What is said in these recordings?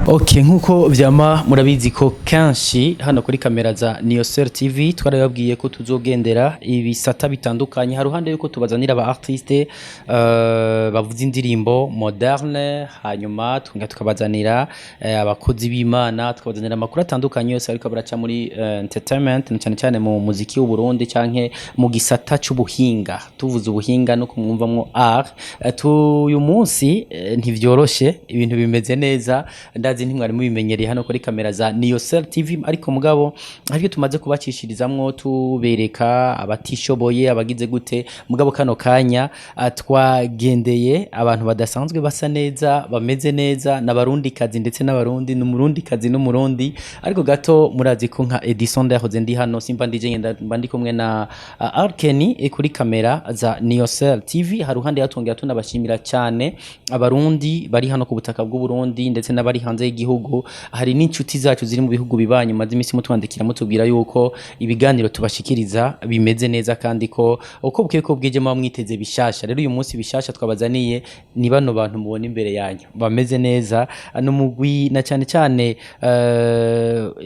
Ok, nkuko vyama murabizi ko kenshi hano kuri kamera za Niyosel TV twarababwiye ko tuzogendera ibisata bitandukanye, haruhande yuko tubazanira aba artiste bavuza indirimbo moderne, hanyuma twongera tukabazanira abakozi b'Imana, tukabazanira amakuru atandukanye yose ariko baraca muri entertainment, na cyane cyane mu muziki w'u Burundi canke mu gisata c'ubuhinga. Tuvuze ubuhinga no kumwumvamwo art. Uyu munsi ntivyoroshe, ibintu bimeze neza, ndazi ntimwari mubimenyereye hano kuri kamera za Niyosel TV, ariko mugabo haribyo tumaze kubacishirizamwo, tubereka abatishoboye, abagize gute. Mugabo kano kanya twagendeye abantu badasanzwe, basa neza, bameze neza, n'abarundi kazi ndetse n'abarundi, n'umurundi kazi n'umurundi. Ariko gato murazi ko nka Edison ndahoze ndi hano, simba ndije ngenda, mba ndi kumwe na Arkeni kuri kamera za Niyosel TV. Haruhande yatongera tunabashimira cyane abarundi bari hano ku butaka bw'u Burundi ndetse n'abari hanze y'igihugu. Hari n'inshuti zacu ziri mu bihugu bibanyi, maze iminsi mutwandikira mutubwira yuko ibiganiro tubashikiriza bimeze neza, kandi ko uko bukeye ko bwije muba mwiteze bishasha. Rero uyu munsi bishasha twabazaniye ni bano bantu mubona imbere yanyu, bameze neza, n'umugwi na cyane cyane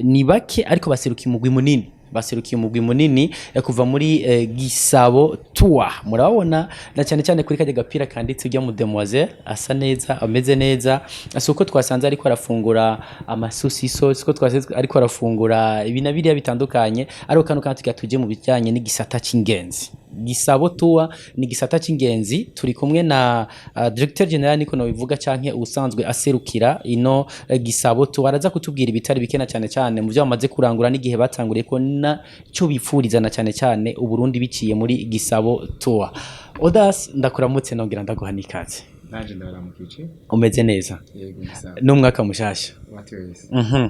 ni bake, ariko baserukiye umugwi munini, baserukiye umugwi munini kuva muri Gisabo Tour. Murabona na cyane cyane kuri kajya gapira kanditse ujya mu demoiselle asa neza, ameze neza. Si uko twasanze ariko arafungura amasusiso, si uko twasanze ariko arafungura ibi na biriya bitandukanye, ariko kano kandi tugira tuje mu bijyanye n'igisata c'ingenzi. Gisabo Tour ni igisata c'ingenzi. Turi kumwe na directeur général, niko nobivuga, canke usanzwe aserukira ino Gisabo Tour. Araza kutubwira ibitari bike, na cyane cyane mu byo bamaze kurangura n'igihe batanguriye ko na cyo bipfuriza na cyane cyane Uburundi biciye muri Gisabo Tour. Odas, ndakuramutse, nongera ndaguha n'ikaze. Nanje ndabaramukije. Umeze neza? Yego, ni sawa. N'umwaka mushasha. Wa twese.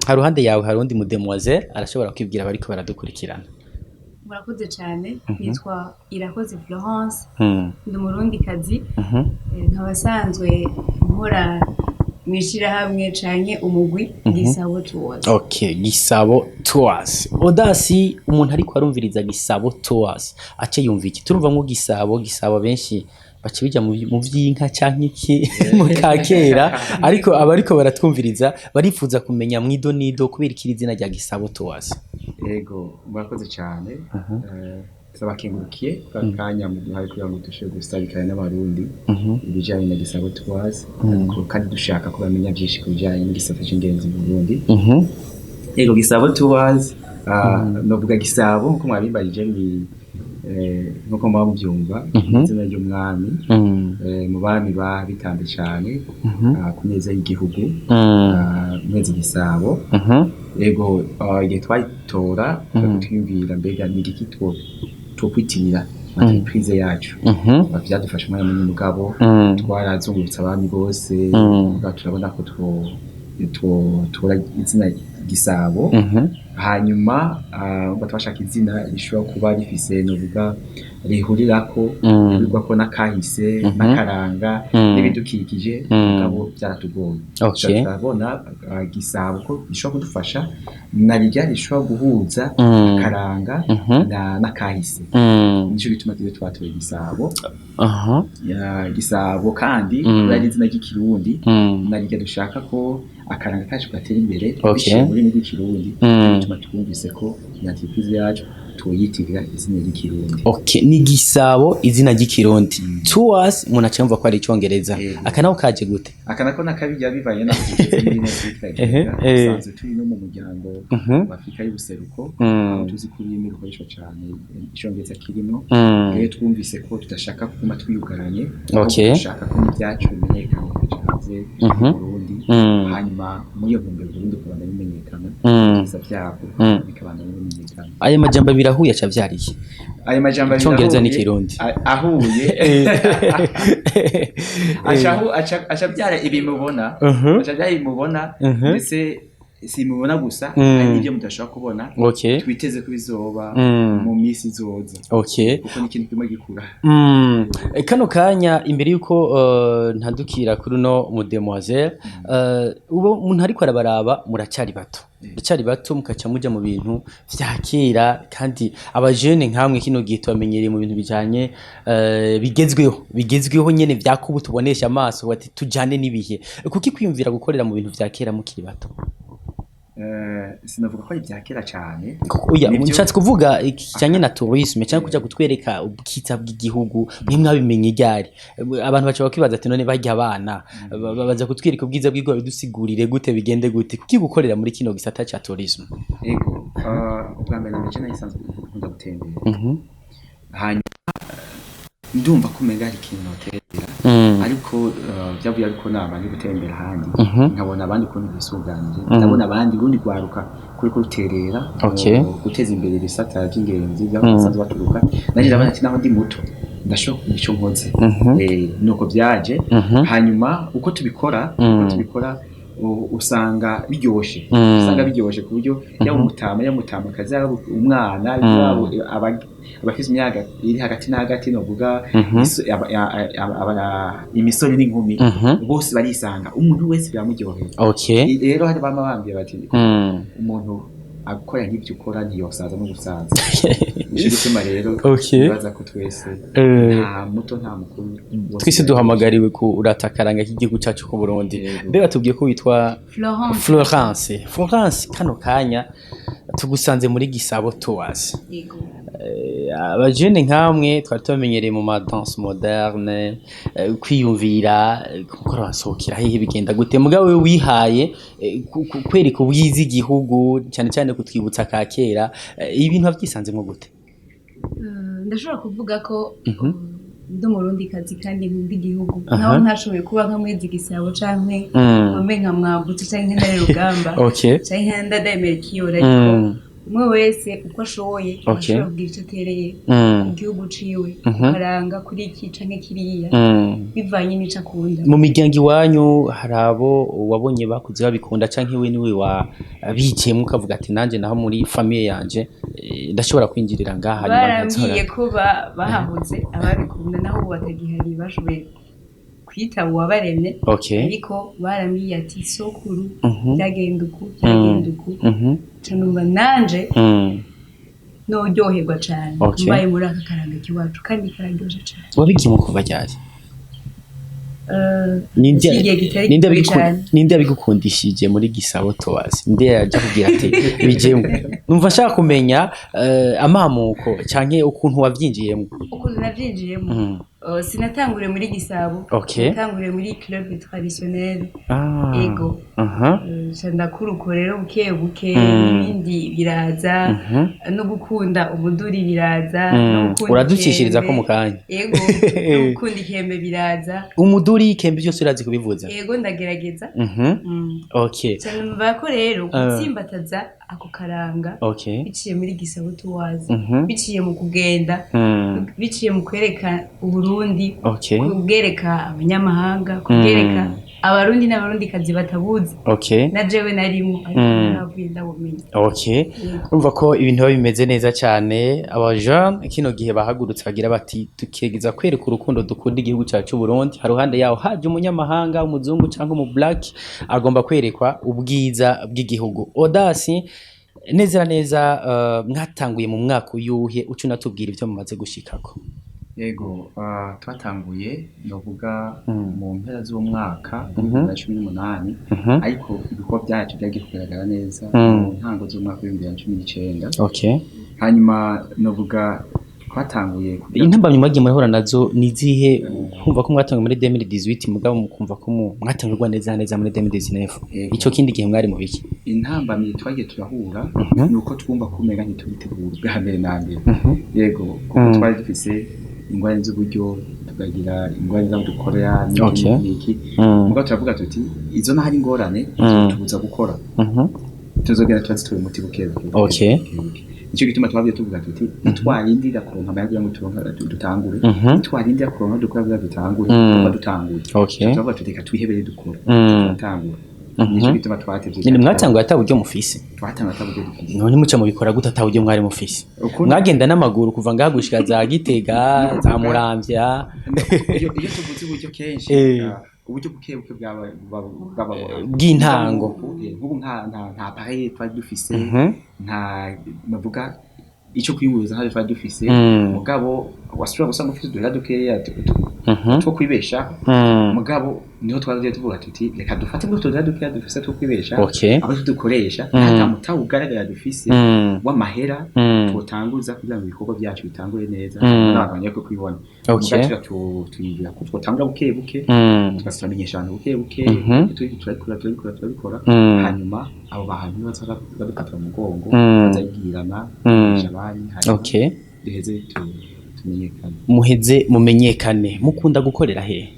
Haruhande yawe hari undi mudemoiselle, arashobora kwibwira abariko baradukurikirana. Murakoze cyane. Nitwa Irakoze Florence, ndi umurundikazi, nkaba asanzwe nkora mu ishyirahamwe canke umugwi Gisabo Tours. Okay, Gisabo Tours. Odasi, umuntu ariko arumviriza Gisabo Tours ace yumva iki? Turumva ngo Gisabo, Gisabo, benshi bace bija mu vy'inka canke iki mu kakera, ariko abariko baratwumviriza barifuza kumenya mwido nido kubera ikiri izina rya Gisabo Tours. Yego, murakoze cyane. Turabakengurukiye kuri kanya muduhaye kugira ngo dushobore gusabikana n'abarundi ibijyanye na Gisabo Tours, ariko kandi dushaka ko bamenya byinshi ku bijyanye n'igisata c'ingenzi mu Burundi. Yego, Gisabo Tours, novuga Gisabo nkuko mwabimbarije, ni nkuko muba mubyumva, izina ry'umwami, mu bami bitanze cyane ku neza y'igihugu, Mwezi Gisabo. Yego, igihe twayitora twiyumvira mbega ni igiki twokwitirira entreprise yacu. Byadufashe umwanya munini, mugabo twarazungurutse abami bose, mugabo turabona ko tora izina Gisabo. Hanyuma ngo twashaka izina rishobora kuba rifise, novuga, rihurirako, rihurirwako n'akahise, n'akaranga, n'ibidukikije, mugabo byaratugoye. Turabona Gisabo ko rishobora kudufasha, na rirya rishobora guhuza akaranga n'akahise. Nico gituma tujye twatoye Gisabo. Ya, Gisabo kandi kubera ari izina ry'ikirundi, na rirya dushaka ko akaranga kacu gatera imbere biciye mu rurimi rw'ikirundi, bituma twumvise ko entreprise yacu tuyitirira izina ry'ikirundi. Okay, ni Gisabo, izina ry'ikirundi. Tours umuntu aca yumva ko ari icongereza. Yego. Aka naho kaje gute? Aka nako nakabijya bivanye n'aho tugeze muri ino Afrika. Dusanzwe turi no mu muryango wa Afrika y'ubuseruko, aho tuzi ko ururimi rukoreshwa cyane icongereza kirimo. Rero twumvise ko tudashaka kuguma twiyugaranye, ahubwo dushaka ko n'ibyacu bimenyekana bikaja hanze mu Burundi. Hanyuma muri iyo ntumbero Burundi bukabandanya bimenyekana, ibyiza byabwo bikabandanya bimenyekana. Aya majambo abiri ahuye aca avyara iki? Ayo majambo abiri Icongereza ahuye, n'ikirundi. Ahuye aca abyara ibi mubona, aca abyara ibi mubona. Ndetse Si mubona gusa, hari n'ibyo mudashobora kubona. Twiteze ko bizoba mu minsi izoza, kuko ni ikintu kimwe gikura. Kano kanya, imbere yuko ntandukira kuri uno mu demoiselle, ubo umuntu ariko arabaraba, muracyari bato, muracyari bato, mukaca muja mu bintu vya kera, kandi abajene nkamwe kino gihe tubamenyereye mu bintu bijanye bigezweho, bigezweho nyene vyakubu tubonesha amaso, bati tujane n'ibihe. Kuki kwiyumvira gukorera mu bintu vya kera mukiri bato? Sinavuga ko ari ibya kera cyane. Oya, Nibyo. nshatse kuvuga kijanye na tourisme cyangwa kuja kutwereka ubwiza bw'igihugu, mwe mwabimenye ryari? Abantu baca bakibaza ati: "None barya abana baza kutwereka ubwiza bw'igihugu, bidusigurire gute, bigende gute?" Kuki gukorera muri kino gisata ca tourisme? Ego, ubwa mbere na mbere nayisanzwe nkunda gutembera, hanyuma ndumva ko umenga hari ikintu notera, ariko byavuye, ariko nama ndi gutembera ahandi, nkabona abandi ukuntu bisuganije, ndabona abandi urundi rwaruka kuri ko ruterera mu guteza imbere ibisata by'ingenzi by'aho basanzwe baturuka. Nanjye ndabona ati naho ndi muto ndashobora kugira icyo nkoze. Nuko byaje. Hanyuma uko tubikora usanga biryoshe, usanga biryoshe ku buryo yaba umutama, yaba umutamakazi, yaba umwana, yaba abafise imyaka iri hagati na hagati, novuga imisore n'inkumi, bose barisanga, umuntu wese biramuryohera. Rero hari bama bambwiye bati umuntu akora nk'ibyo ukora ntiyosaza no gusaza. Nico gituma rero nibaza ko twese, nta muto nta mukuru, bose. Twese duhamagariwe kurata akaranga k'igihugu cacu ku Burundi. Yego. Mbe batubwiye ko witwa? Florence. Florence. Florence, kano kanya tugusanze muri Gisabo Tours. Yego. Abajene nkamwe twari tubamenyereye mu ma danse moderne, kwiyumvira gukora basohokera hehe, bigenda gute? Mugabo wewe wihaye kwereka ubwiza igihugu, cyane cyane kutwibutsa ka kera. Ibintu wavyisanzemwo gute? Ndashobora kuvuga ko ndi umurundikazi kandi nkunda igihugu, naho ntashoboye kuba nka Mwezi Gisabo canke mbe nka Mwambutse canke Ntare Rugamba canke nka Ndadaye Melchior, ariko umwe wese uko ashoboye ashobora kugira ico atereye ku gihugu ciwe, kukaranga kuri iki canke kiriya, bivanye n'ico akunda. Mu miryango iwanyu hari abo wabonye bakuze babikunda, canke we niwe wa biciyemwo ukavuga ati: "Nanje naho muri famille yanje ndashobora kwinjirira ngaha", hanyuma Barambwiye nkazora? ko bahahoze ababikunda, naho ubu batagihari, bashoboye kwitaba uwabaremye, ariko barambwiye ati: "Sokuru, byagenda uku, byagenda uku." Ca numva nanje noryoherwa cane mbaye muri aka karanga k'iwacu, kandi kararyoshe cane. Wabigiyemo kuva ryari? Igihe kitari Ninde kure cane. Ninde yabigukundishije muri Gisabo Tours? Ninde yaje kugira ati: "Bijemwo"? Numva nshaka kumenya amamuko canke ukuntu wavyinjiyemo. Ukuntu navyinjiyemo, sinatanguriye muri Gisabo, natanguriye muri club traditionnel. Ego. Ca ndakura uko rero buke buke, n'ibindi biraza, no gukunda umuduri biraza, no gukunda Uraducishiriza ko ikembe. mu kanya. Ego, no gukunda ikembe biraza. Umuduri, ikembe, byose urazi kubivuza? Ego, ndagerageza. Ca numva ko rero gutsimbataza ako karanga biciye muri Gisabo Tours, biciye mu kugenda, biciye mu kwereka Uburundi, kubwereka abanyamahanga, kubwereka Abarundi n'Abarundikazi batabuzi, na jewe narimo, ariko navuye ndabumenya. Yego. Urumva ko ibintu biba bimeze neza cyane. Abajeune kino gihe bahagurutse bagira bati: "Tukegeza kwereka urukundo dukunda igihugu cyacu cy'u Burundi." Haruhande yaho haje umunyamahanga, umuzungu cyangwa umu black, agomba kwerekwa ubwiza bw'igihugu. Odasi, neza na neza, mwatanguye mu mwaka uyuhe? Uca unatubwira ibyo mumaze gushikako. Yego, twatanguye novuga mu mpera z'umwaka 2018, ariko ibikorwa byacu byagiye kugaragara neza mu ntango z'umwaka wa 2019. Hanyuma novuga twatanguye kugira Intambamyi mwagiye murahura nazo ni izihe? Kumva ko mwatanguye muri 2018, mugabo mukumva ko mwatangurwa neza neza muri 2019. Yego. Ico kindi gihe mwari mu biki? Intambamyi twagiye turahura ni uko twumva ko umenga ntitubitegura ubwa mbere na mbere. Yego, kuko twari dufise ingorane z'uburyo, tukagira ingorane z'aho dukorera n'iki n'iki. Mugabo turavuga tuti izo naho ari ingorane tubuza gukora, tuzogenda turazitoye umuti buke buke, buke, buke, buke. Nico gituma twabwiye tuvuga tuti ntitwarindira kuronka amahera kugira ngo turonke dutangure, ntitwarindira kuronka aho dukora kugira dutangure, tuba dutanguye. Turavuga tuti reka twihebere dukora, turatangura. Nico gituma twatevye. Nyine mwatanguye ata buryo mufise? Twatanguye ata buryo dufise. None muca mubikora gute ata buryo mwari mufise? Mwagenda n'amaguru kuva ngaha gushika za Gitega, za Muramvya? Iyo tuvuze uburyo kenshi, uburyo buke buke bwaba Bw'intango. Nk'ubu nta appareil twari dufise, nta navuga ico kwiyunguruza ntacyo twari dufise. Mugabo wasubira gusanga ufise uduhera dukeya two kwibeshaho. Mugabo niho twagiye tuvuga tuti reka dufate muri utwo duhera dukeya dufise two kwibeshaho, abo tudukoresha, ata mutahe ugaragara dufise w'amahera twotanguza kugira ngo ibikorwa byacu bitangure neza, n'abantu bamenye ko kwibona. Mugabo tuyumvira ko twotangura buke buke, tugasamenyesha abantu buke buke. Turabikora, turabikora, turabikora. Hanyuma abo bantu baza badufata mu mugongo, bazabwirana, kumenyesha abandi, hanyuma duheze tumenyekane. Muheze mumenyekane. Mukunda gukorera hehe?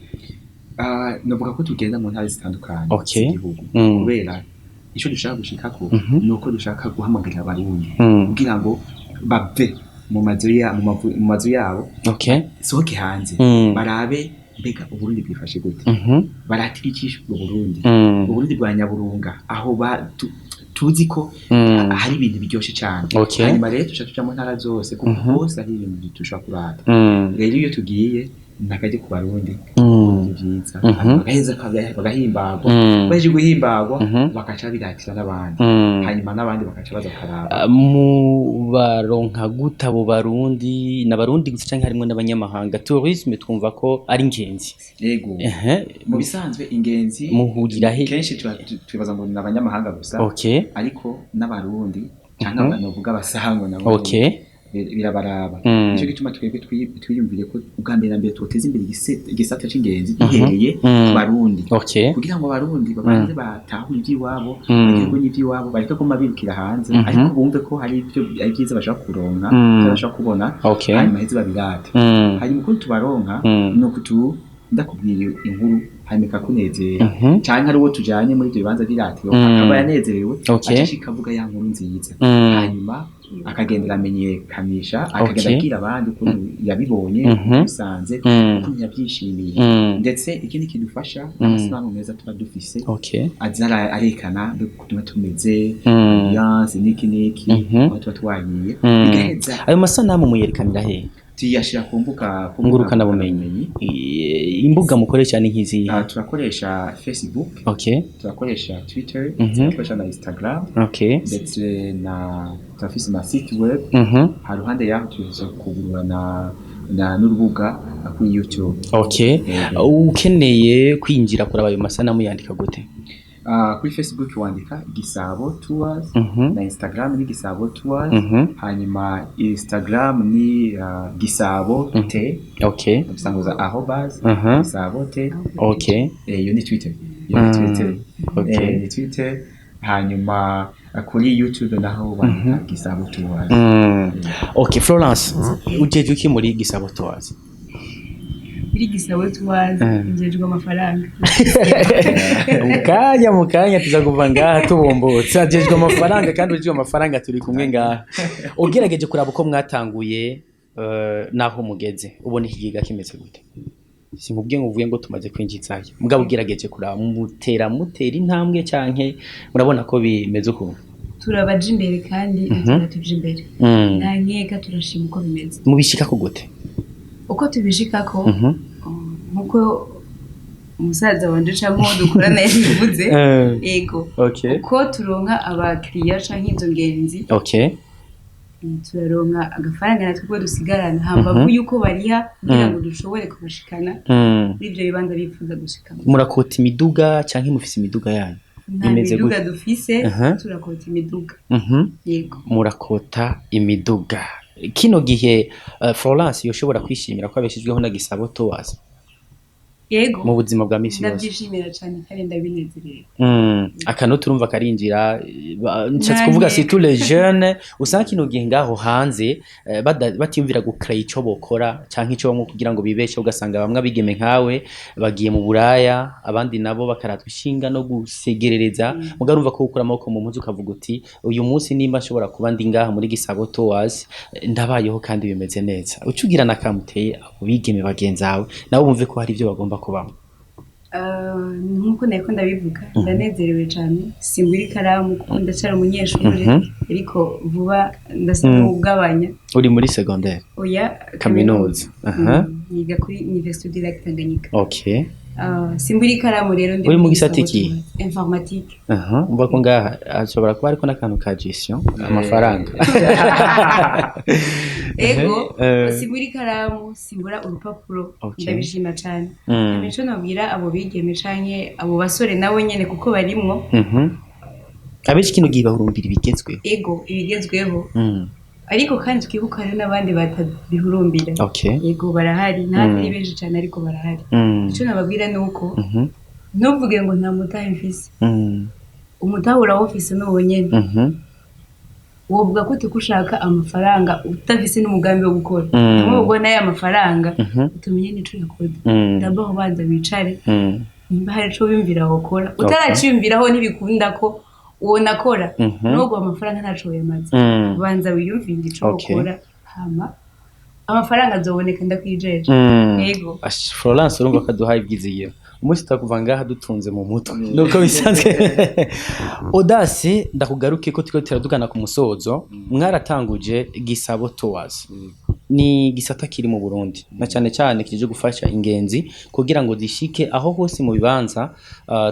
Ah, navuga ko tugenda mu ntara zitandukanye z'igihugu, kubera ico dushaka gushikako ni uko dushaka guhamagarira Abarundi kugira ngo bave mu mazu yabo, sohoke hanze, barabe mbega Uburundi bwifashe gute, baratira ijisho ubwo Burundi, Uburundi bwa nyaburunga, aho tuzi ko hari ibintu biryoshe cyane. Hanyuma rero tuca tuja mu ntara zose, kuko hose hari ibintu dushobora kurata. Rero iyo tugiye nakajye ku Barundi, ni vyiza. Bagaheza bagahimbagwa. Baje guhimbagwa, bakaca biratira n'abandi, hanyuma n'abandi bakaca baza bakaraba. Ah, mubaronka gute abo Barundi? N'Abarundi gusa canke harimwo n'abanyamahanga? Tourisme twumva ko ari ingenzi. Yego. Mu bisanzwe ingenzi Muhurira he? kenshi twibaza ngo ni abanyamahanga gusa, ariko n'Abarundi canke abantu bavuga abasango nabo birabaraba. Nico gituma twebwe twiyumviriye ko ubwa mbere na mbere twoteza imbere igisata c'ingenzi duhereye ku Barundi, kugira ngo Abarundi babanze batahure ivy'iwabo, bagerwe n'ivy'iwabo, bareke kuguma birukira hanze, ariko bumve ko hari ivyo ari vyiza bashobora kuronka, ivyo bashobora kubona, hanyuma heze babirate. Hanyuma ukuntu tubaronka ni ukutu ndakubwira inkuru, hanyuma ikakunezera, canke ari uwo tujanye muri ivyo bibanza vy'iratiro, akaba yanezerewe, aca avuga ya nkuru nziza, hanyuma akagenda aramenyekanisha, akagenda abwira abandi ukuntu yabibonye, usanze ukuntu yabyishimiye. Ndetse ikindi kidufasha, amasanamu meza tuba dufise, aza arekana mbega ukuntu tuba tumeze, ambiance niki niki, aho tuba twagiye, bigaheza. Ayo masanamu muyerekanira hehe? Tuyashira ku mbuga Ngurukanabumenyi. Imbuga mukoresha ni nk'izihe? Ah, turakoresha Facebook, turakoresha Twitter, turakoresha na Instagram, ndetse na turafise na site web. Haruhande yaho tuza kugurura na n'urubuga kuri YouTube. Ukeneye kwinjira kuraba ayo masanamu yandika gute? Ah, kuri Facebook wandika Gisabo Tours, na Instagram ni Gisabo Tours, hanyuma Instagram ni Gisabo T, usanguza arobase Gisabo T. Iyo ni Twitter, iyo ni Twitter. Ni Twitter. Hanyuma kuri YouTube naho wandika Gisabo Tours. Okay, Florence, ujeje iki muri Gisabo Tours? Muri Gisabo Tours njejwe amafaranga. Mukanya tuza kuva ngaha tubombotse. Ajejwe amafaranga, kandi ujejwe amafaranga turi kumwe ngaha. Ugerageje kuraba uko mwatanguye naho mugeze, ubona ikigega kimeze gute? Sinkubwiye ngo uvuge ngo tumaze kwinjizayo, mugabo ugerageje kuraba, mutera intambwe canke murabona ko bimeze ukuntu? Turabaja imbere kandi turatuja imbere, nta nkeka, turashima uko bimeze. Mubishikako gute? Uko tubishikako, nkuko umusaza wanje canke uwo dukorana yabivuze, yego, uko turonka abakiriya canke izo ngenzi, turaronka agafaranga natwe ko dusigarana hambavu yuko bariha kugira ngo dushobore kubashikana muri ivyo bibanza bifuza gushikamo. Murakota imiduga canke mufise imiduga yanyu? Nta Bimeze miduga gute? dufise, turakota imiduga, yego. Murakota imiduga. Kino gihe Florence yoshobora kwishimira ko abeshejweho na Gisabo Tours Yego. mu buzima bwa misi yose? Ndabyishimira cane kandi ndabinezerewe. Akano turumva karinjira, nshatse kuvuga Nanjye. surtout les jeunes usanga kino gihe ngaho hanze batiyumvira gukora ico bokora canke ico bamwe kugira ngo bibeshe, ugasanga bamwe abigeme nkawe bagiye mu buraya, abandi nabo bakaratwa ishinga no gusegerereza. Mugabo urumva ko ukura amaboko mu mpuzu ukavuga uti uyu munsi nimba nshobora kuba ndi ngaha muri Gisabo Tours, ndabayeho kandi bimeze neza. Ucugira nakamuteye abo bigeme bagenzi bawe, nabo bumve ko hari ivyo bagomba kubamo. Nkuko nariko ndabivuga, ndanezerewe cyane. Simbura ikaramu kuko ndacyari umunyeshuri, ariko vuba ndasa n'ugabanya. Uri muri secondaire? Oya. Kaminuza. Aha. Niga kuri Université du Lac Tanganyika. Simbura ikaramu rero ndi Uri mu muri gisata Gisabo iki? Tours. Informatique. Aha, umva ko ngaha ashobora kuba ariko n'akantu ka gestion amafaranga. Ego. Simbura ikaramu, simbura urupapuro. Ndabishima cyane. Imico nabwira abo bigeme canke abo basore nabo nyene kuko barimwo. Abenshi kino gihe bahurumbira ibigezweho. Ego, ibigezweho. Ariko kandi twibuka hariho n'abandi batabihurumbira. Yego, barahari, ntabwo ari benshi cyane, ariko barahari. Icyo nababwira ni uko ntuvuge ngo nta mutahe mfise. Umutahe urawufise n'uwo nyene. Wovuga ko uko ushaka amafaranga udafise n'umugambi wo gukora? Nubwo nayo amafaranga utumenye n'ico yakora. D'abord ubanza wicare, nimba hari ico wiyumvira wokora. Utaraciyumviraho ntibikunda ko uwo nakora. Nubwo amafaranga ntaco yamaze, banza wiyumvire ico wokora, hama amafaranga azoboneka, ndakwijeje. Yego. Ash, Florence, urumva ko aduhaye ibyizigiro. Umunsi tutakuva ngaha dutunze mu mutwe nuko bisanzwe. Audace, ndakugaruke ko turiko turadugana ku musozo. Mwaratanguje Gisabo Tours, ni gisata kiri mu Burundi na cyane cyane kije gufasha ingenzi kugira ngo zishike aho hose mu bibanza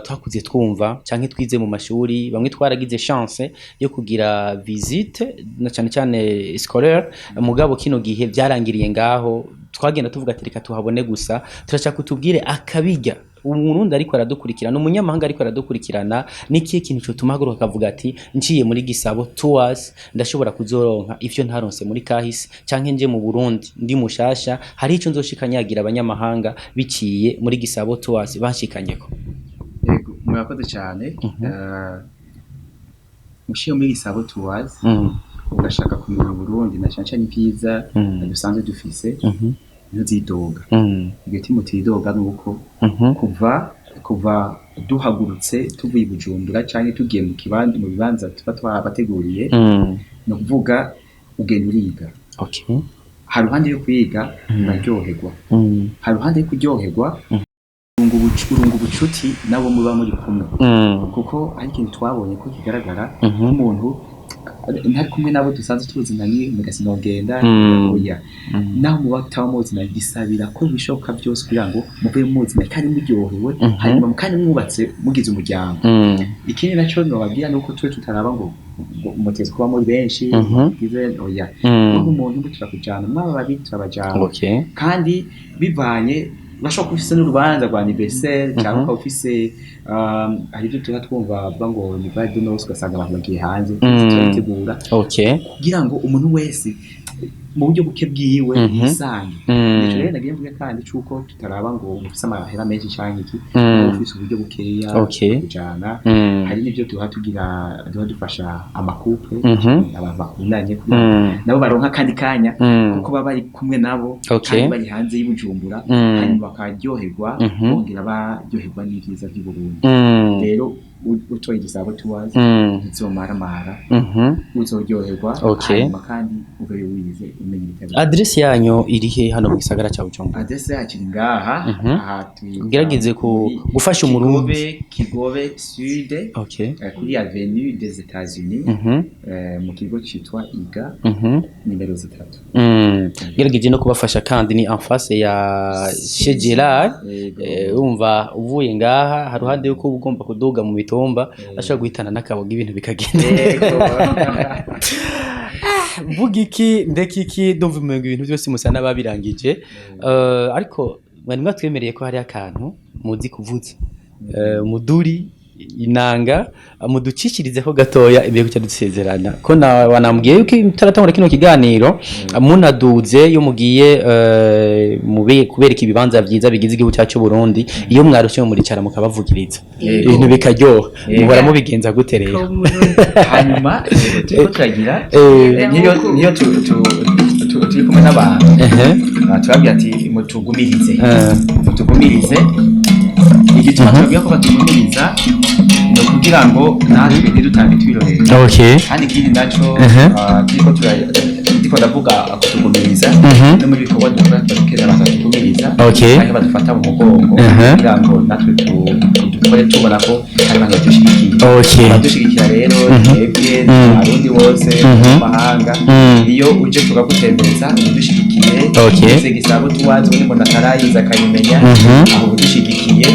twakuze twumva canke twize mu mashuri. Bamwe twaragize chance yo kugira visite na cyane cyane scolaire, mugabo kino gihe byarangiriye ngaho. Twagenda tuvuga ati reka tuhabone gusa. Turashaka kutubwire akabijya Umurundi ariko aradukurikirana, umunyamahanga ariko aradukurikirana, n'ikihe kintu cotuma ahaguruka akavuga ati nciye muri Gisabo Tours ndashobora kuzoronka ivyo ntaronse muri kahise, canke nje mu Burundi ndi mushasha hari ico nzoshika nyagira abanyamahanga biciye muri Gisabo Tours banshikanyeko? Yego, murakoze cyane. Mushiye muri Gisabo Tours ugashaka kumenya Burundi na cyane cyane ibyiza dusanzwe dufise, ntuzidoga. Igituma utidoga ni uko kuva duhagurutse tuvuye i Bujumbura canke tugiye mu kibanza, mu bibanza tuba twabateguriye, ni ukuvuga ugenda uriga. Hari uruhande yo kwiga, uraryoherwa. Hari uruhande yo kuryoherwa, urunga ubucuti nabo muba muri kumwe, kuko ari ikintu twabonye ko kigaragara nk'umuntu ntari kumwe nabo dusanzwe tuzinanye mugasinogenda. Oya, naho muba mutaba muzinanye, bisabira ko ibishoboka byose kugira ngo muve muzinanye kandi muryohewe, hanyuma kandi mwubatse mugize umuryango. Ikindi nacyo nobabwira ni uko twe tutaraba ngo muteze kuba muri benshi gize, oya. Nk'umuntu umwe turakujana, mwaba babiri turabajana. Kandi bivanye, urashobora kuba ufise n'urubanza rwa anniversaire cyangwa ukaba ufise hari ibyo tuba twumva bavuga ngo ni voyage de noces, ugasanga abantu bagiye hanze. Turabitegura kugira ngo umuntu wese mu buryo buke bwiwe yisange. Ico rero nagiye mvuga kandi c'uko tutaraba ngo ufise amahera menshi canke iki, ufise uburyo bukeya kujana. Hari n'ibyo duha tugira, duha dufasha ama couples, abantu bakundanye, kugira ngo nabo baronka akandi kanya kuko baba bari kumwe nabo kandi bari hanze y'Ibujumbura, hanyuma bakaryoherwa, bongera baryoherwa n'ibyiza by'Uburundi. Rero utoye Igisabo Tours ntizomaramara, uzoryoherwa, hanyuma kandi ube wize umenya ibitabo. Adresse yanyu iri he hano mu gisagara ca Bujumbura? Adresse yacu iri ngaha. Aha twitwa Gerageze muri gufasha Umurundi. Kigobe, Kigobe Sud, kuri avenue des États-Unis, mu kigo citwa IGA, nimero 3. Gerageje no kubafasha kandi ni en face ya chez Gerard. Yego. Urumva uvuye ngaha haruhande yuko uba ugomba kuduga mu mitumba, ashobora guhitana n'akaboga, ibintu bikagenda. Mvuga iki, ndeka iki? Ndumva umengo ibintu byose musa n'ababirangije. Ariko mwari mwatwemereye ko hari akantu muzi kuvuza, umuduri, inanga, muducishirizeho gatoya imbere kuca dusezerana, ko na wanambwiye yuko mutaratangura kino kiganiro munaduze iyo mugiye mube kubereka ibibanza vyiza bigize igihugu cyacu Burundi, iyo mwarushe muricara mukabavugiriza, ibintu bikaryoha. Muhora mubigenza gute rero? Hanyuma turiko turagira niyo turi kumwe n'abantu, turabwira ati mutugumirize, mutugumirize. Igituma tubabwira ko batugumiriza ni ukugira ngo natwe ntidutange twirorera. Kandi ikindi naco, turiko Ndiko ndavuga kutugumiriza, no muri bikorwa dukora tuba dukenera abantu batugumiriza canke badufata mu mugongo kugira ngo natwe dukore tubona ko hari abantu badushigikiye. Abadushigikira rero, twebwe Abarundi bose mu mahanga, iyo uje tukagutembereza udushigikiye, uze Gisabo tuwazi ubundi umuntu atarayiza akayimenya, aho udushigikiye,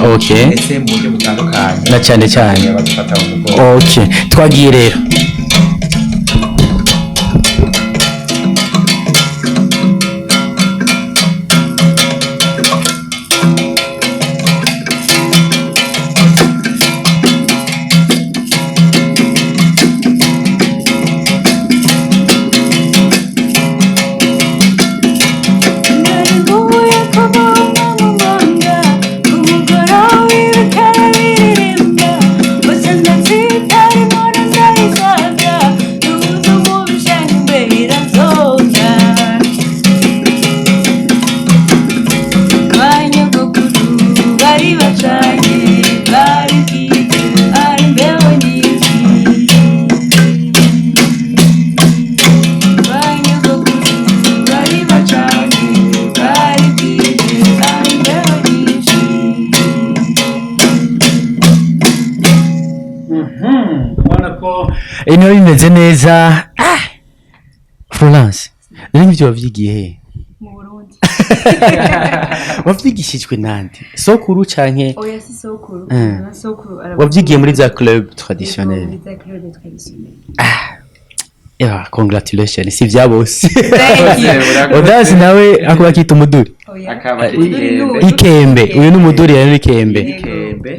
ndetse mu buryo butandukanye. Na cyane cyane badufata mu mugongo. Okay, twagiye rero. Nari nguye kuvoma mu mwonga, ku mugoroba w'ibikara biririmba, usanga nzitari mbona ndayisaga, n'ubundi umubisha imbere iranzonga. Ba nyogokuru bari bacanye, bari bwije, ari imbeho nyinshi. Ba nyogokuru bari bacanye, bari bwije, ari imbeho nyinshi. Ubona ko niba bimeze neza. Ah! Florence, rero nk'ibyo wavyigiye he? Mu Burundi. Wavyigishijwe nande? Sokuru canke? Oya, si sokuru. Na sokuru Wavyigiye muri za club traditionnel? Muri za club traditionnel. Yeah, congratulations, si vya bose. Thank you. Odazi nawe ako bakita umuduri? Oya. Akaba Umuduri ni uyu. Ikembe. Uyu ni umuduri rero, ikembe. Ikembe.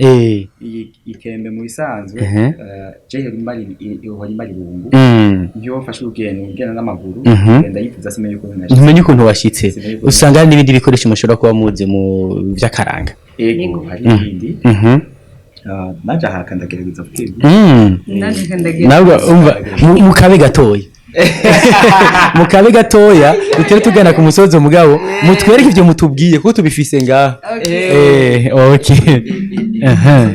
Iyi ikembe mu bisanzwe, je ihora imara irungu iyo wafashe urugendo ugenda n'amaguru, ugenda yifuza simenye ukuntu nashitse. Ntumenye ukuntu washitse. Simenye ukuntu. Usanga hari n'ibindi bikoresho mushobora kuba muzi mu vy'akaranga. Ego, hari ibindi. Naje aha ndagerageza kwiga. Nanjye kandagira. Nabwo umva mu kabe gatoya dutere tugana ku musozi, mugabo mutwereke ivyo mutubwiye kuko tubifise ngaha. Okay. Okay. Aha.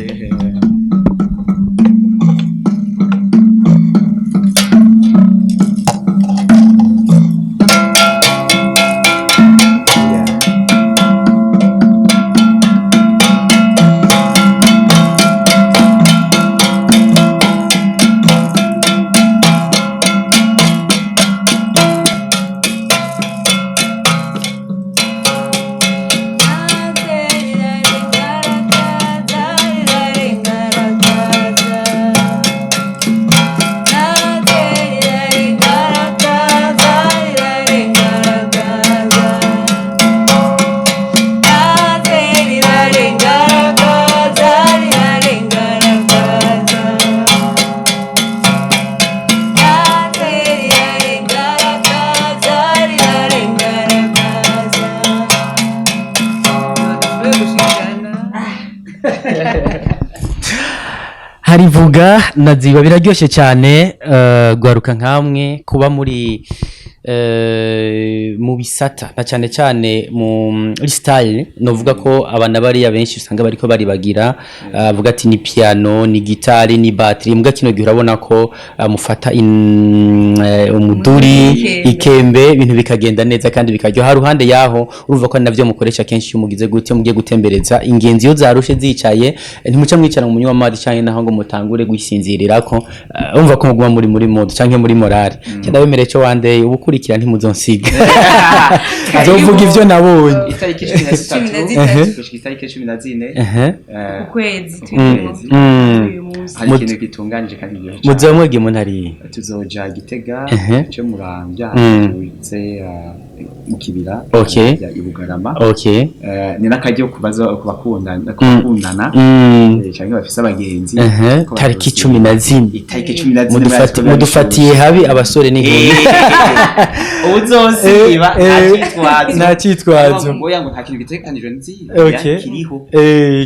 Harivuga na ziba biraryoshye cyane, gwaruka nkamwe kuba muri mu bisata na cyane cyane muri style, novuga ko abana bariya benshi usanga bariko baribagira, avuga ati ni piano, ni gitari, ni battery, mbwa kino gihe urabona ko mufata umuduri, Ikembe. Ikembe, ibintu bikagenda neza kandi bikaryoha. Ruhande yaho urumva ko ari navyo mukoresha kenshi iyo mugize gute, mugiye gutembereza ingenzi, iyo zarushe zicaye, ntimuca mwicara mu munywa amazi canke naho ngo mutangure gusinzirirako, urumva ko muguma muri mode canke muri morale. Cyane cyo one day ubukurikira ntimuzonsiga, nzovuga ivyo nabonye. Itariki 13 13 gushika itariki 14 Ukwezi turimo. Uyu munsi. Hari ikintu gitunganije kandi kiryoshye cane. Muzoba mwagiye mu ntara iyihe? Tuzoja Gitega, cyo Muramvya, tuze mu Kibira, ya i Bugarama. Ni n'akaryo kubaza kubakundana canke bafise abagenzi ko Tariki bazozi- 14. Itariki 14. Mudufatiye habi abasore n'inkumi. Uzosiba nta cyitwazo. Nta cyitwazo. Ngo ngo nta kintu gitegekanijwe nzi kiriho.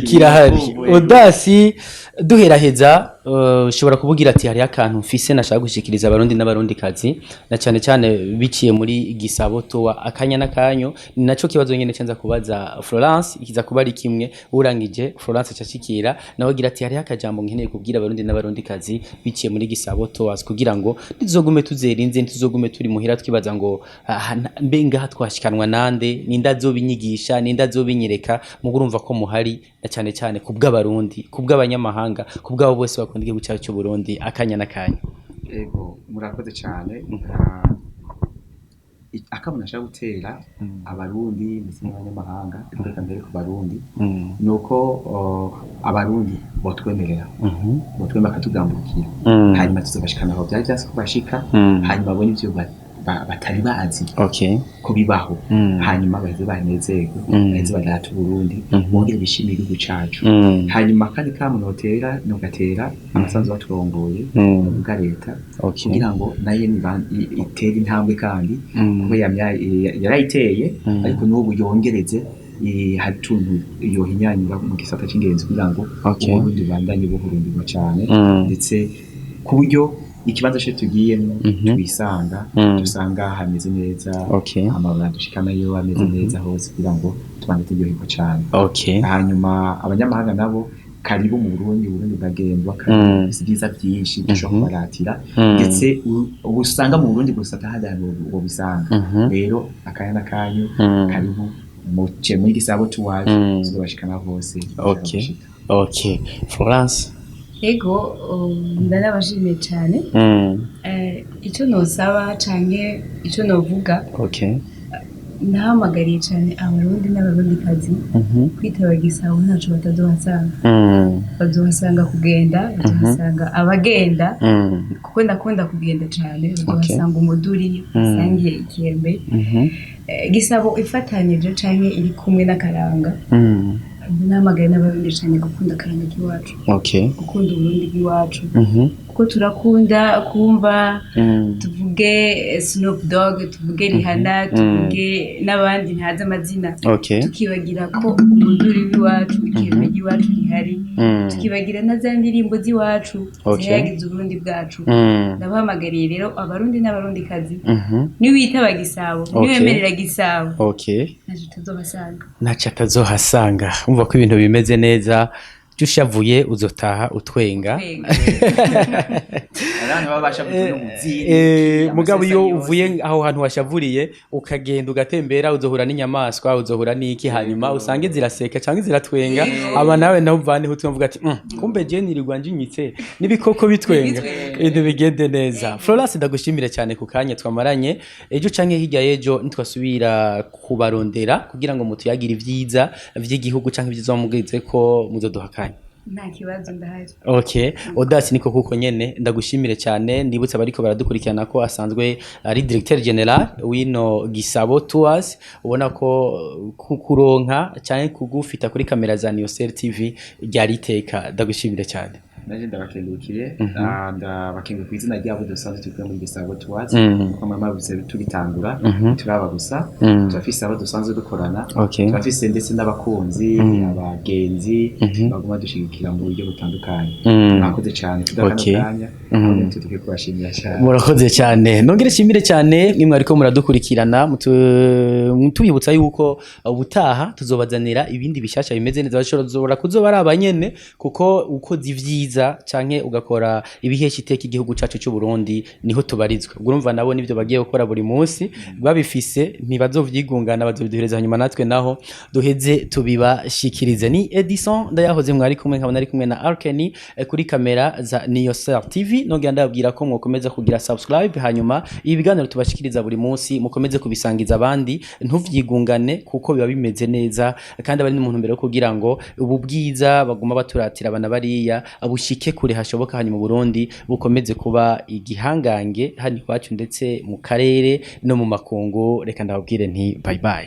Kirahari. Kiriho. Odasi, duheraheza, ushobora kubugira ati hariho akantu mfise nashaka gushikiriza Abarundi n'Abarundikazi, na cyane cyane biciye muri Gisabo Tours. Tour. Akanya n'akanyo ni naco kibazo nyene cenza kubaza Florence, ikiza kuba ari kimwe. Urangije Florence acashikira nawe agira ati hariho akajambo nkeneye kubwira Abarundi n'Abarundikazi biciye muri Gisabo Tours, kugira ngo ntituzogume tuzerinze, ntituzogume turi muhira twibaza ngo ah, mbe ngaha twashikanwa nande, ninde azobinyigisha, ninde azobinyereka. Mugo urumva ko muhari na cyane cyane kubw'Abarundi, kubw'abanyamahanga, kubw'abo bose bakunda igihugu cyacu cy'u Burundi. Akanya n'akanya. Ego, murakoze cyane. Akamo nashaka gutera Abarundi ndetse n'abanyamahanga, reka mbere ku Barundi, ni uko Abarundi botwemerera bakatugambukira, hanyuma tuzobashikana aho byari byase ko bashika, hanyuma babone ivyo batari bazi ko bibaho, hanyuma baheze banezerwe, baheze barata Uburundi, bongere bishimire igihugu cacu. Hanyuma kandi kamo notera, nogatera abasanzwe baturongoye, ndavuga leta, kugira ngo nayo itere intambwe kandi kuko yarayiteye, ariko n'ubu yongereze, hari utuntu yohinyanyura mu gisata c'ingenzi kugira ngo Uburundi bubandanye buhurumbirwa cane, ndetse ku buryo ikibanza cyo tugiyemo twisanga, dusanga hameze neza, amabara dushikanayo ameze neza hose, kugira ngo tubanze turyoherwa cane. Hanyuma abanyamahanga nabo, karibu mu Burundi. Uburundi buragendwa kandi bufise ibyiza byinshi dushobora kubaratira, ndetse ubu usanga mu Burundi gusa, atahandi hantu wobisanga. Rero akanya n'akanyu, karibu muce muri Gisabo Tours, tuzobashikana hose gushika. Okay, Florence. Ego, ndanabashimiye cyane. Icyo nosaba canke icyo novuga, ndahamagariye cyane Abarundi n'Abarundikazi kwitaba Gisabo, ntaco batazohasanga. Bazohasanga kugenda, bazohasanga abagenda, kuko ndakunda kugenda cyane. Bazohasanga umuduri, basange ikembe. Gisabo ifatanyije canke iri kumwe n'akaranga. Ndahamagariye n'Abarundi cyane gukunda akaranga k'iwacu, gukunda Uburundi bw'iwacu, kuko turakunda kumva, tuvuge Snoop Dogg, tuvuge Rihanna, tuvuge n'abandi ntazi amazina, tukibagira ko umuduri w'iwacu, ikembe ry'iwacu rihari, tukibagira na za ndirimbo z'iwacu zihayagiza Uburundi bwacu. Ndabahamagariye rero Abarundi n'Abarundikazi, niwitaba Gisabo, niwemerera Gisabo, ntacyo utazobasanga. Ntacyo atazohasanga. Umva ko ibintu bimeze neza, jya ushavuye uzotaha utwenga. Twenga. Abantu baba bashavuye no mu zindi Mugabo iyo amasesa yose. uvuye aho hantu washavuriye, ukagenda ugatembera, uzohura n'inyamaswa, uzohura n'iki, hanyuma usange ziraseka cyangwa ziratwenga. Aba nawe nawe uvaneho utumva ati kumbe je nirirwa njinyitse n'ibikoko bitwenga." Ibintu bigende neza. Florence, ndagushimire cyane ku kanya twamaranye. Ejo canke hirya y'ejo nitwasubira kubarondera kugira ngo mutuyagire ibyiza vy'igihugu canke ibyiza mugeze ko muzoduha akanya. Nta kibazo, ndahari. Okay, Audace, niko kuko nyene ndagushimire cyane. Ndibutsa abariko baradukurikirana ko asanzwe ari directeur général w'ino Gisabo Tours. Ubona ko kukuronka cyane, kugufita kuri kamera za Niyosel TV ryari iteka. Ndagushimire cyane. Naje ndabakengurukiye. Ndabakengurukiye ku izina ryabo dusanzwe turi kumwe muri Gisabo Tours, kuko mwamabuze tugitangura turaba gusa, turafise abo dusanzwe dukorana, turafise ndetse n'abakunzi, abagenzi baguma dushigikira mu buryo butandukanye. Mwakoze cyane tudakana kanya, ahubwo dukwiye kubashimira cyane. Murakoze cyane. Nongere shimire cyane mwe mwariko muradukurikirana, tubibutsa yuko ubutaha tuzobazanira ibindi bishasha bimeze neza. Bashobora kuzoba ari abanyene, kuko ukoze ivyiza canke ugakora ibihesha iteka igihugu cacu cy'u Burundi, niho tubarizwa. Ubwo urumva nabo nivyo bagiye gukora buri munsi babifise, ntibazovyigungana, bazobiduhereza, hanyuma natwe naho duheze tubibashikirize. Ni Edison Ndayahoze mwari kumwe, nkabona ari kumwe na Arkeni kuri kamera za Niyosel TV. Nongera ndababwira ko mwokomeza kugira subscribe, hanyuma ibi biganiro tubashikiriza buri munsi mukomeze kubisangiza abandi, ntuvyigungane, kuko biba bimeze neza kandi abari n'umuntu mbere yo kugira ngo ubu bwiza baguma baturatira abana bariya bushike kure hashoboka, hanyuma Burundi bukomeze kuba igihangange hano iwacu ndetse mu karere no mu makungu. Reka ndababwire nti bye bye.